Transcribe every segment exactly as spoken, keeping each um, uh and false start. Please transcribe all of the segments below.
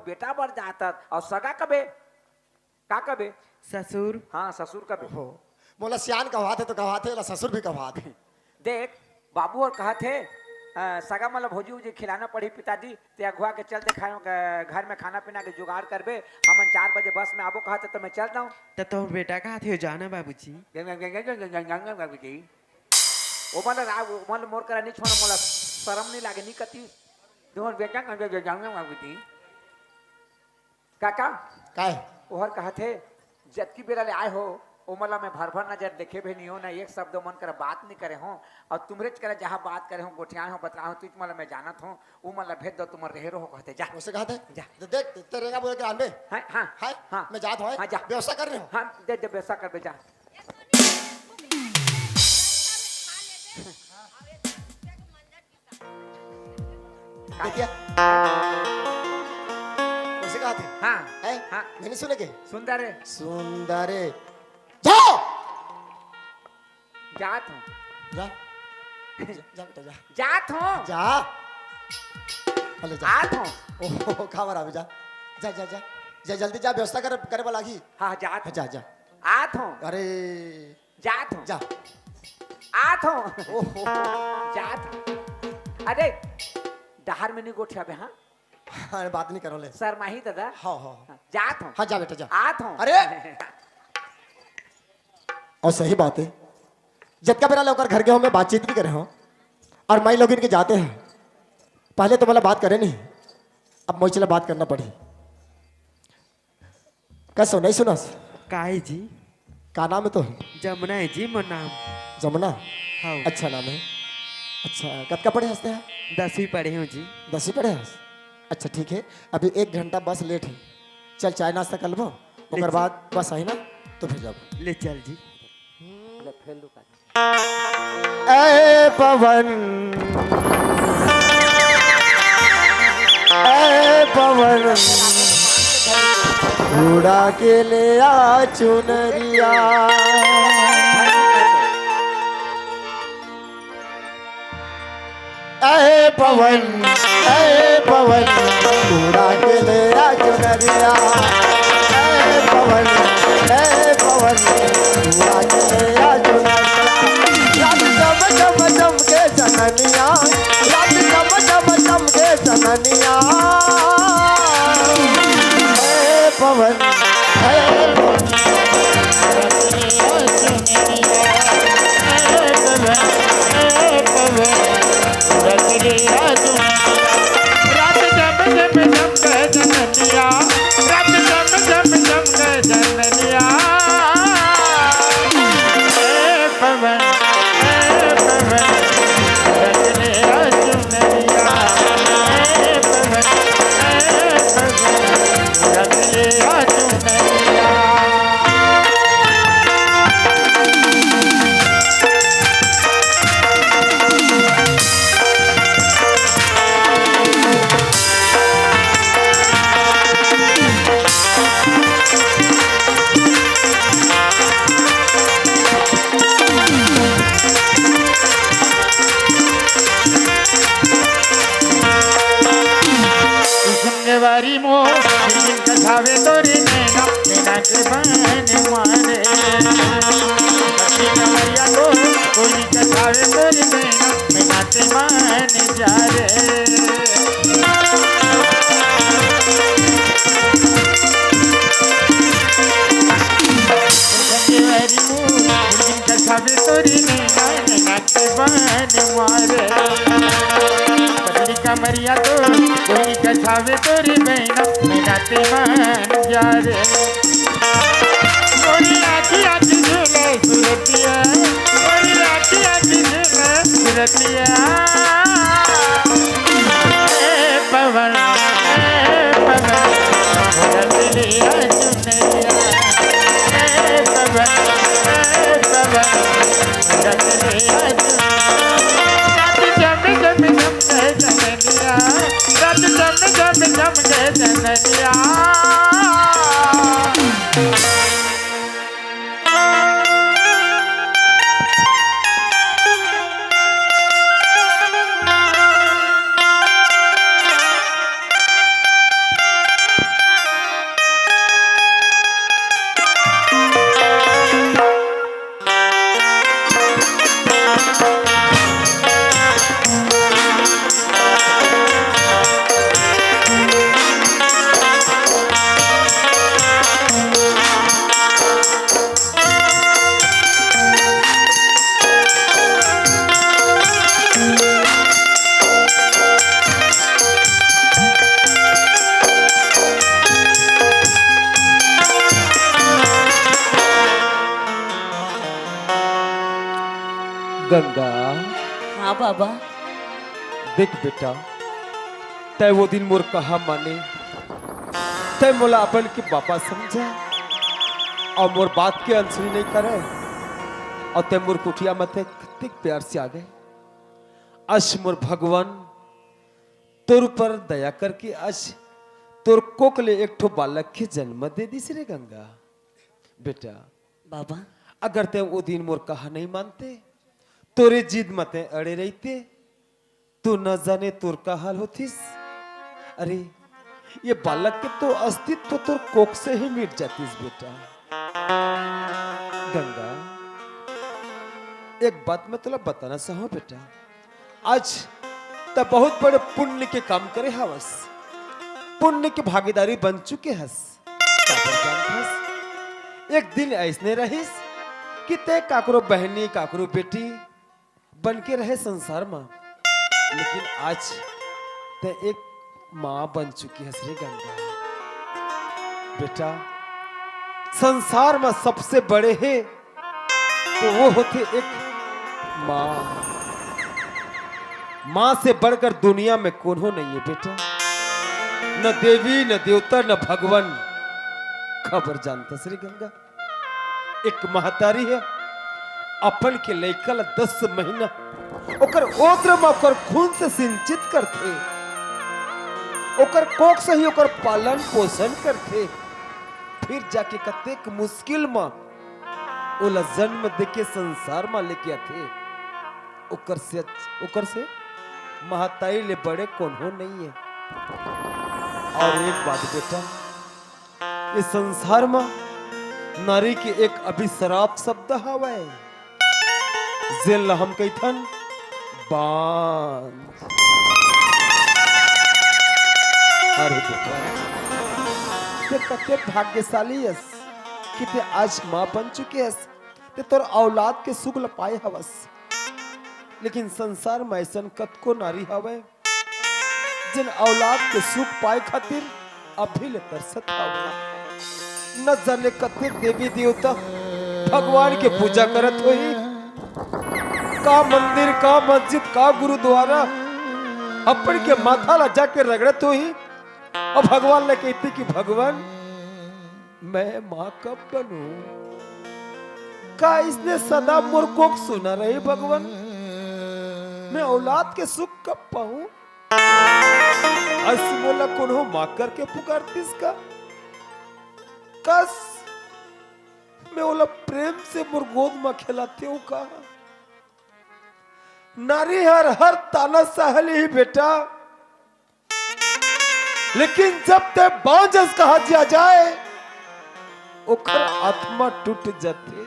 बेटा बर जात हस, अउ सगा कबे? का कबे? ससुर। हाँ, ससुर कबे। ओहो, मोला सियान कहवाथे तो कहवाथे, एला ससुर भी कहवाथे। देख, बाबू हर कहथे, अ, सगा मन ल भोजी उजी खिलाना पड़ही पिताजी, ते अघुवा के चल दे, खाए, अ, घर में खाना पीना के जुगाड़ करबे, हमन चार बजे बस में आबो कहथे, तो मैं चल दंव। त तोर बेटा कहथे, जाना बाबूजी। बाबूजी, ओमन ल रा-, ओमन ल मोर करा नी छोड़, मोला शरम नी लागे, नी कती। तोर बेटा कहथे, जाना बाबूजी। काका, काय? ओहर कहथे, जतकी बेरा ले आए हो, ओमन ला मैं भर भर नजर देखे भी नहीं हो, ना एक शब्द ओमन करा बात नहीं करे हो, अउ तुमरेच करा जहाँ बात करे हो, गोठियाए हो, बतलाए हो, तुझ मन ला मैं जानत हो, उमन ला भेज दो, तुमन रहे रहो, कहथे, जा। ओसे कहथे? जा। तो देख, ते रेंगा बोल के आनबे। हाँ, हाँ, हाय? हाँ। मैं जात हो, हाँ, जा। व्यवस्था कर रहे हो? हाँ, दे दे, व्यवस्था कर दे, जा। देखिए। ओसे कहथे? हाँ। हैं? हाँ। मैंने सुने के? सुंदर है। सुंदर है। जाओ। जात हो। जा। जा, जा बेटा, जा। जात हो। जा। अले जा। आत हो। ओहो, का बर आबे, जा। जा, जा, जा। जा, जल्दी जा, व्यवस्था कर, करे वाला ही। हाँ, जात हाँ, हो। जा, जा। आत हो। अरे। जात हो। जा। आत हो। ओहो। जात हो। अरे, डहार में नहीं गोठियाबे, हाँ? हाँ, बात नहीं करो ले। शर्माही दादा। हाँ, हाँ। हाँ, जात हो। हाँ, जा बेटा, जा। आत हो। अरे! अउ सही बात है, जतका बेरा ले ओकर घर गे हो, मैं बातचीत भी करे हो, अउ माई लोगिन के जाते हैं, पहले तो मोला बात करे नहीं, अब मोइच ला बात करना पड़ी। कस हो, नहीं सुनस? काहे जी? का नाम है तो? जमुना है जी मोर नाम। जमुना? हाँ। अच्छा नाम है। अच्छा, कतका पढ़े हस ते? दसवीं पढ़े हूँ जी। दसवीं पढ़े हस? अच्छा, ठीक है, अभी एक घंटा बस लेट है, चल चाय नाश्ता कर लेबो, ले ओकर चल। बाद बस आही ना, तो फिर जाबो। ले चल जी। ए पवन, ए पवन, उड़ा के ले आ चुनरिया। ए पवन, ए पवन, उड़ा के ले आ चुनरिया। ए पवन, ए पवन, उड़ा के ले आ चुनरिया। रात चम चम चमके चननिया, रात चम चम चमके चननिया। ए पवन, ए पवन, सुनने वाली मोर, दिल कथावे तोरी नैना, नैना के बन मारे। पति कमरिया को, कोई कथावे तोरी नैना, नैना के बन जा रे। सुनने वाली मोर, दिल कथावे तोरी नैना, नैना के बन मारे। पतली कमरिया तो कोई कछावे तोरी बहिना, मेरा ते मान जा रे। तोरी आँखी आँखी झूले सुरतिया, तोरी आँखी आँखी झूले सुरतिया। ए पवन, ए पवन, मोरा दिलिया चुनरिया। ए पवन, ए पवन, मोरा दिलिया चुनरिया। रात जम जम जम के जननिया, रात जम जम जम के जननिया। गंगा। हाँ बाबा। देख बेटा, तै वो दिन मोर कहा माने, तै मोला अपन के बाबा समझा, अउ मोर बात के अनसुनी नहीं करे, अउ तै मोर कुटिया म तै कतेक प्यार से आ गे। अस मोर भगवान तोर ऊपर दया करके अस तोर कोख ले एक ठो बालक के जन्म दे दिस रे गंगा। बेटा, बाबा। अगर तै वो दिन मोर कहा नहीं मानते, तोरे जिद म तै अड़े रहिते, तो न जाने तोर का हाल होतिस। अरे, ये बालक के तो अस्तित्व तोर कोख से ही मिट जातिस बेटा। गंगा, एक बात मैं तोला बताना चाहूँ बेटा, आज तै बहुत बड़े पुण्य के काम करे हवस, पुण्य के भागीदारी बन चुके हस। काबर जानत हस? एक दिन अइसने रहिस कि तै काकरो बहनी, काकरो बेटी बन के रहे संसार म, लेकिन आज तै एक माँ बन चुके हस रे गंगा। बेटा, संसार म सबसे बड़े हे तो वो होथे एक माँ। माँ से बढ़कर दुनिया में कोनो नहीं है बेटा, न देवी, न देवता, न भगवान। काबर जानत हस रे गंगा, एक महतारी हे, अपन के लइका ला दस महीना ओकर ओत्र म ओकर खून से सिंचित करथे, ओकर कोख से ही ओकर पालन पोषण करथे, फिर जाके कतेक मुश्किल म ओला जन्म देके संसार म लेके आथे। ओकर से, ओकर से महतारी ले बड़े कोनो नहीं है। अउ एक बात बेटा, ये संसार म नारी के एक अभिश्राप शब्द हवय, जेन ल हम कहिथन बांझ। अरे बेटा, तै कते भाग्यशाली हस कि तै आज माँ बन चुके हस, तै तोर औलाद के सुख ल पाए हवस। लेकिन संसार म अइसन कतको नारी हवय, जेन औलाद के सुख पाए खातिर अभी ले तरसत हवय। न जाने कतेक देवी देवता भगवान के पूजा करत होही, का मंदिर, का मस्जिद, का गुरुद्वारा अपन के माथा ला जाके रगड़त होही, अउ भगवान ला कहिथे कि भगवान, मैं माँ कब बनूं? का अइसने सदा मोर कोख सूना रही भगवान? मैं औलाद के सुख कब पाऊं? अस मोला कोनो माँ करके पुकारतिस का? कस मैं ओला प्रेम से मोर गोद म खेलातेंव का? नारी हर, हर ताना सह लेही बेटा, लेकिन जब तै बांझ अस कहा दिया जाए, ओकर आत्मा टूट जाथे,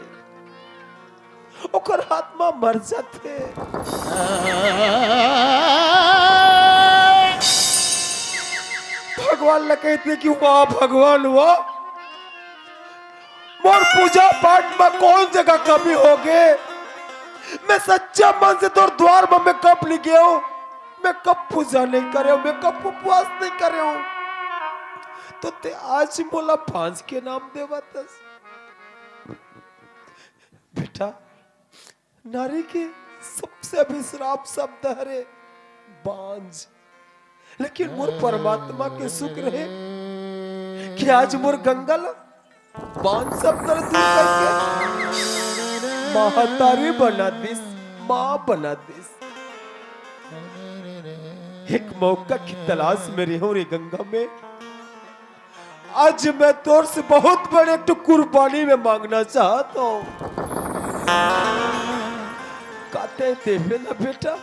ओकर आत्मा मर जाथे। भगवान ला कहिथे कि वाह भगवान वाह, मोर पूजा पाठ म कौन जगह कमी होगे? मैं सच्चा मन से तोर द्वार म मैं कब नहीं गेंव? मैं कब पूजा नहीं करेंव? मैं कब उपवास नहीं करेंव? तो तैं आज मोला बांझ के नाम देवत हस। बेटा, नारी के सबसे अभिश्राप शब्द हरे बांझ। लेकिन मोर परमात्मा के शुक्र हे कि आज मोर गंगा ला बांझ शब्द ला दूर करके महतारी बना दिस, माँ बना दिस। एक मौका की तलाश में रेहेंव रे गंगा मैं। आज मैं तोर से बहुत बड़े एक ठो कुर्बानी में मांगना चाहत हंव। का तैं देबे ना बेटा?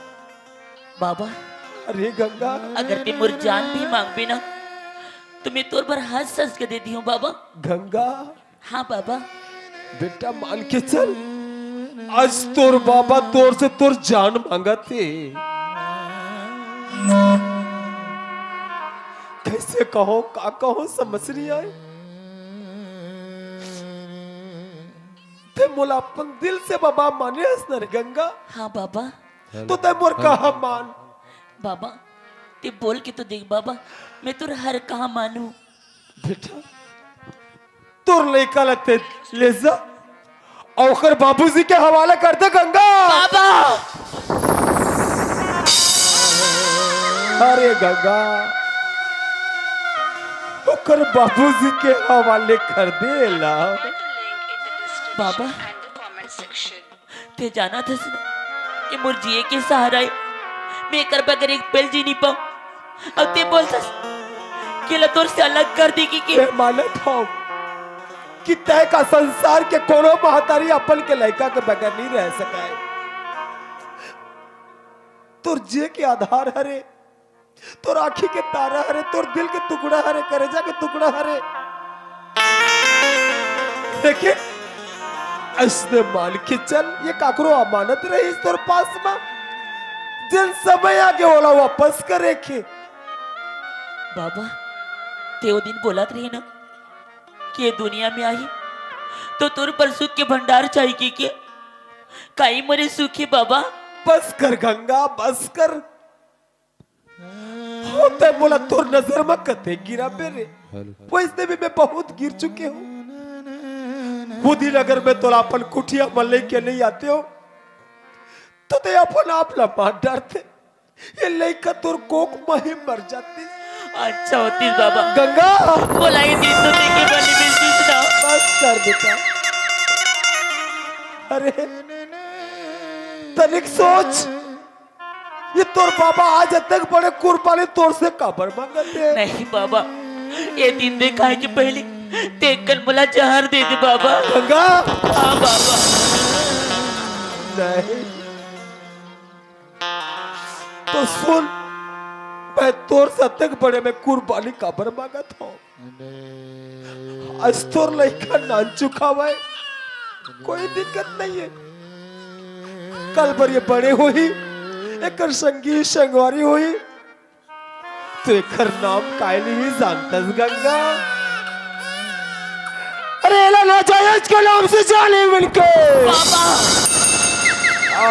बाबा, अरे गंगा। अगर तैं मोर जान भी मांगबे ना, तो मैं तोर बर हंस हंस के दे दिहूं बाबा। गंगा। हाँ बाबा। बेटा मान के चल, आज तोर बाबा तोर से तोर जान मांगत हे। कैसे कहंव, का कहंव, समझ नहीं आए। तैं मोला अपन दिल से बाबा माने हस ना रे गंगा? हाँ बाबा। तो तैं मोर कहा मान। बाबा, तैं बोल के तो देख बाबा, मैं तोर हर कहा मानूं। बेटा, तोर लइका ला तैं ले जा, ओकर बाबूजी के हवाले कर दे गंगा। बाबा। अरे गंगा, ओकर बाबूजी के हवाले कर दे ला। बाबा, ते जानत हस ना, ये मोर जिए के सहारा हे। मैं एकर बगैर एक पल जी नहीं पाऊं। अब ते बोलथस कि ला तोर से अलग कर दे के, के? मैं मानत हूं कि तय का संसार के कोनो महतारी अपन के लइका के बगैर नहीं रह सके। तोर जिए के आधार हरे, तोर आँखी के तारा हरे, तोर दिल के टुकड़ा हरे, करेजा के टुकड़ा हरे। देखे, अइसने मान के चल, ये काकरो अमानत रहिस तोर पास म, जेन समय आगे ओला वापस करे के। बाबा, ते ओ दिन बोलत रहे ना कि ये दुनिया में आही तो तोर बर सुख के भंडार चाही के, के? काई मरे सुखी बाबा। बस कर गंगा, बस कर। हो ते मोला तोर नजर म कते गिराबे रे। हेलो। वैसे भी मैं बहुत गिर चुके हूँ। वो दिन अगर मैं तोला अपन कुटिया म लेके नहीं आते हो तो ते अपन आप ला मार डारते। ये लइका तोर कोख म ही मर जाती। अच्छा होती बाबा। गंगा। बोला ये दिन तो देखे बनी मिलती ना। बस कर बेटा। अरे तनिक सोच, ये तोर बाबा आज तक बड़े कुर्बानी तोर से काबर मांगत हे? नहीं बाबा, ये दिन देखाए के पहले ते कल मोला जहर दे दे बाबा। गंगा। हाँ बाबा। नहीं। तो सुन, मैं तोर से तक बड़े में कुर्बानी काबर मांगत हूँ। आज तोर लइका नानचुक हवय, कोई दिक्कत नहीं है। कल बर ये बड़े होही, एकर संगी संगवारी होही, तो एकर नाम काय लिही जानतस गंगा? अरे एला नाजायज के नाम से जाने मिलके। बाबा। आ,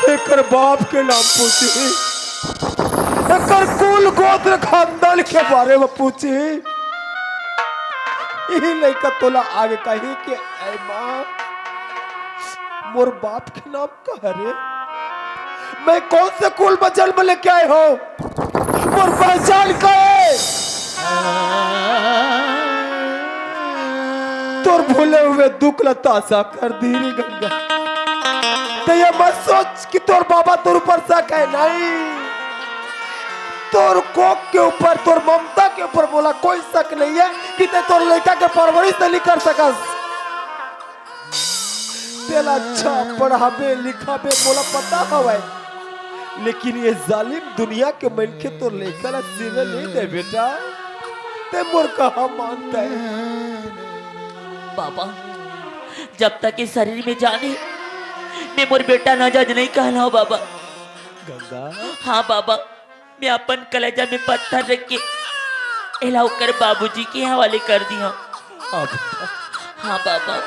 एकर बाप के नाम पूछी, एकर कुल गोत्र खानदान के बारे में पूछी। यही लइका तोला आगे कही के, "ऐ माँ, मोर बाप के नाम का हरे? मैं कौन से कुल में जन्म लेके आए हो? मोर पहचान का है?" तोर भूले हुए दुख ला ताजा कर दी रे गंगा। तो ये मत सोच कि तोर बाबा तोर ऊपर शक है, नहीं। तोर कोख के ऊपर, तोर ममता के ऊपर मोला कोई शक नहीं है कि ते तोर लइका के परवरिश नहीं कर सकस। तेला अच्छा पढ़ाबे लिखाबे मोला पता हवय, लेकिन ये जालिम दुनिया के मनखे तोर लइका ला जीवे नहीं दे बेटा। ते मोर कहा मानता है? बाबा, जब तक ये शरीर में जान है, मैं मोर बेटा नाजायज नहीं कहलाओ बाबा। गंगा। हाँ बाबा, मैं अपन कलेजा में पत्थर रख के एला ओकर बाबूजी के हवाले कर दिया। अब हाँ बाबा।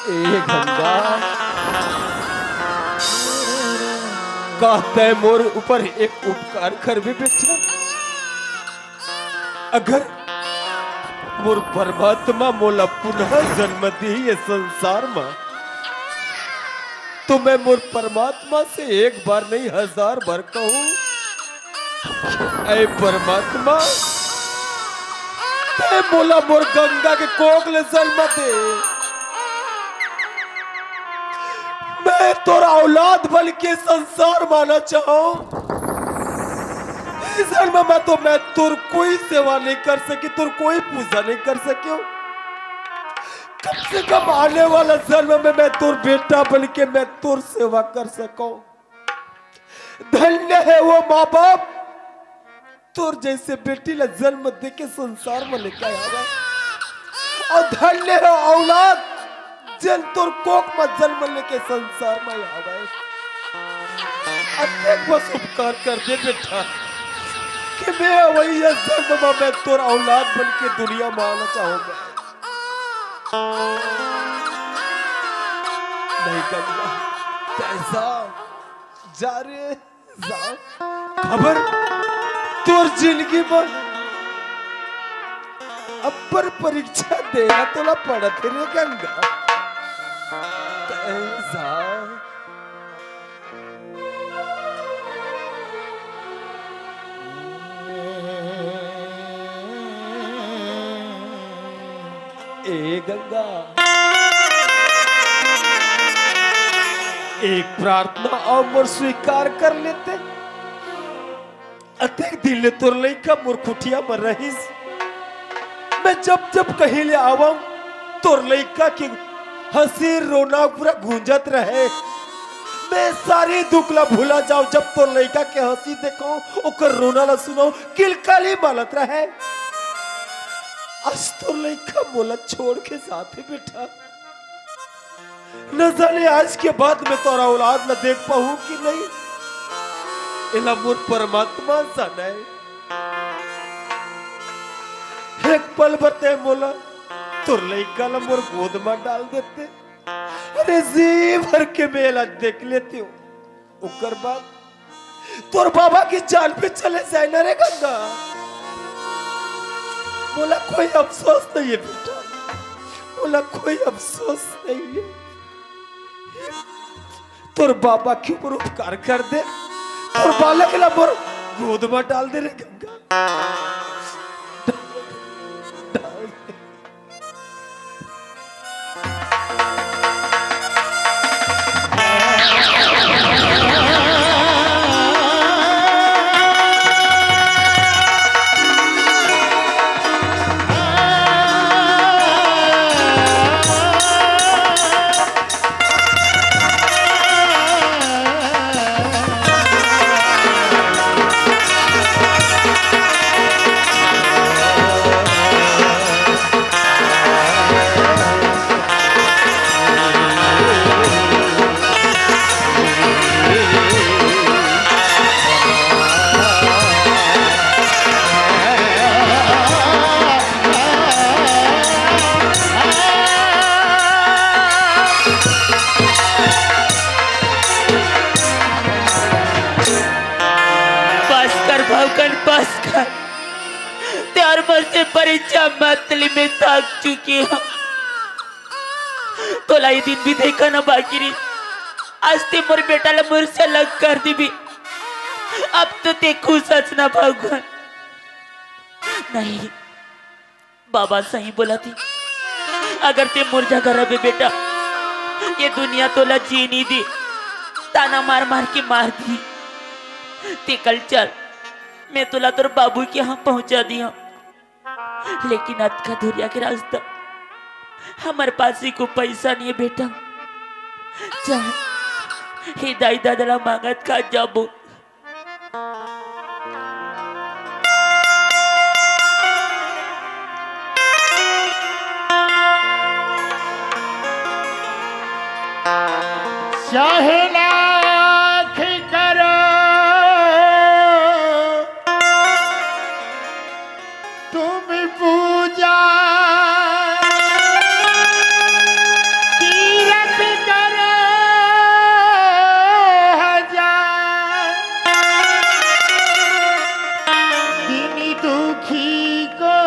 ए गंगा, का तै मोर ऊपर एक उपकार करबे बेटा? अगर मोर परमात्मा मोला पुनः जन्म दी ये संसार म, तो मैं मोर परमात्मा से एक बार नहीं, हजार बार कहूँ, ऐ परमात्मा, तै मोला मोर गंगा के कोख ले जन्म दे। मैं तोर औलाद बन के संसार म आना चाहूं। इस जन्म में तो मैं तोर कोई सेवा नहीं कर सके, तोर कोई पूजा नहीं कर सके। कम से कम आने वाला जन्म में मैं तोर बेटा बन के मैं तोर सेवा कर सकूं। धन्य है वो माँ बाप, तोर जैसे बेटी ला जन्म देके संसार में लेके आया है। और धन्य है औलाद, जेन तोर कोख में जन्म लेके संसार में आवे। अतेक बस उपकार कर दे बेटा, कि मैं वही जन्म में मैं तोर औलाद बन के दुनिया में आना चाहूंगा। नहीं गंगा, कैसा जा रे? जा। खबर तोर जिंदगी में अब्बर परीक्षा देना तोला पड़त हे रे गंगा। तैं जा। ए गंगा, एक प्रार्थना अउ मोर स्वीकार कर लेते। अतेक दिन ले तोर लइका मोर कुटिया म रहिस। मैं जब जब कहीं ले आवंव, तोर लइका के हंसी रोना पूरा गूंजत रहे। मैं सारी दुख ला भुला जांव, जब तोर लइका के हंसी देखंव, ओकर रोना ला सुनंव, किलकारी मारत रहे। आज तोर लइका मोला छोड़ के जाथे बेटा। न जाने आज के बाद मैं तोर औलाद ला देख पाहूं कि नहीं, एला मोर परमात्मा जाने। एक पल बर तैं मोला तोर लइका ला मोर गोद म डाल देते, अरे जी भर के मैं एला देख लेतेंव। ओकर बाद तोर बाबा के जान पे चले जाए ना रे गंगा, मोला कोई अफसोस नहीं है बेटा, मोला कोई अफसोस नहीं है। तोर बाबा के ऊपर उपकार कर दे, तोर बालक ला मोर गोद में डाल दे रे गंगा। बस कर भगवान, बस कर। तैं अउ मोर से परीक्षा मत ले, मैं थक चुके हंव। तोला ये दिन भी देखना बाकी रहिस। आज तैं मोर बेटा ला मोर से अलग कर देबे। अब तो तैं खुश हस ना भगवान? नहीं, बाबा सही बोलथे। अगर तैं मोर जगह रहबे बेटा, ये दुनिया तोला जीए नइ दे, ताना मार मार के मार दिही। तैं कल चल, मैं तोला तोर बाबू के यहाँ पहुँचा दिहूँ। लेकिन अतका दूरिहा के रास्ता, हमर पास एको पैसा नइ हे बेटा। चल, हे दाई ददा ला मांगत खा जाबो। चाहे लाख करो तुम पूजा, तीरथ करो हजार, दीन दुखी को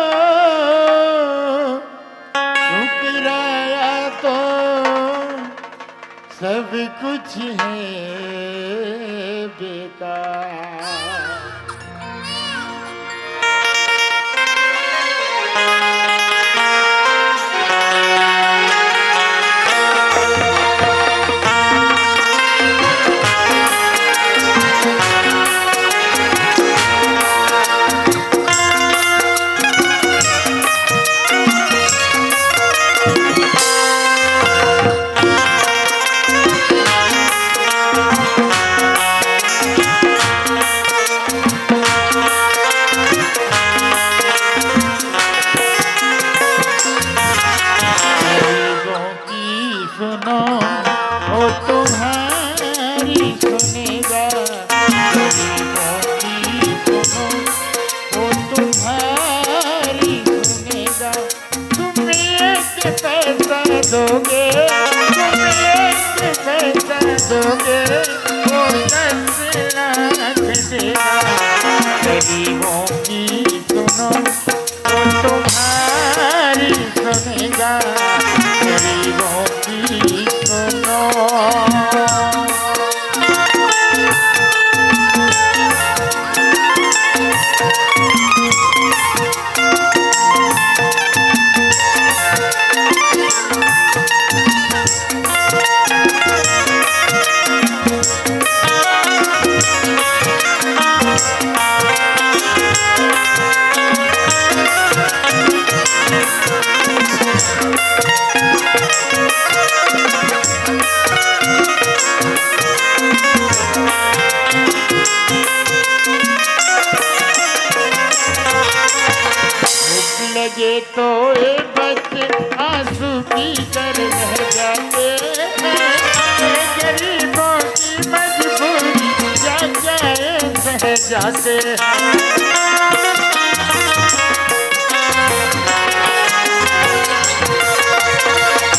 ठुकराया तो सब कुछ है बेकार। वो तुम्हारी सुनेगा, गरीबों की सुनो, वो तुम्हारी सुनेगा। तुम एक पैसा दोगे, तुम एक पैसा दोगे, वो दस लाख देगा। गरीबों की सुनो, वो तुम्हारी सुनेगा, गरीबों की सुनो। भूख लगे तो ये बच्चे आंसू पी कर रह जाते हैं। ये गरीबों की मजबूरी क्या क्या ये सह जाते हैं।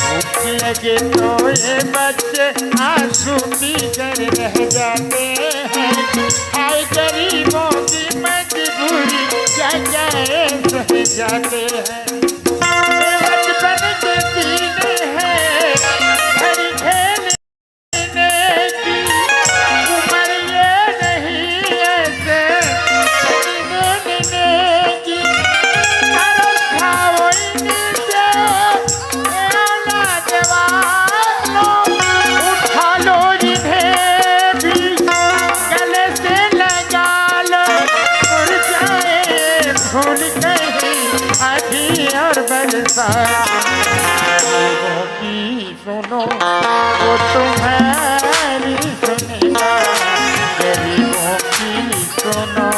भूख लगे तो ये बच्चे आंसू पी कर रह जाते हैं। हाय गरीबों की मजबूरी क्या क्या ये सह जाते हैं। ये बचपन के दिन हैं, घर खेलने की उम्र ये नहीं ऐसे जीने की। अरे खाओ इनसे, ए औलाद वालों, उठा लो इन्हें भी, गले से लगा लो, उड़ जाए भूल कहीं आंधी और बरसात। गरीबों की सुनो, वो तुम्हारी सुनेगा, गरीबों की सुनो।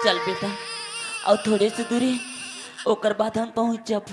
चल बेटा, अउ थोड़े से दूरी, ओकर बाद हम पहुंच जब।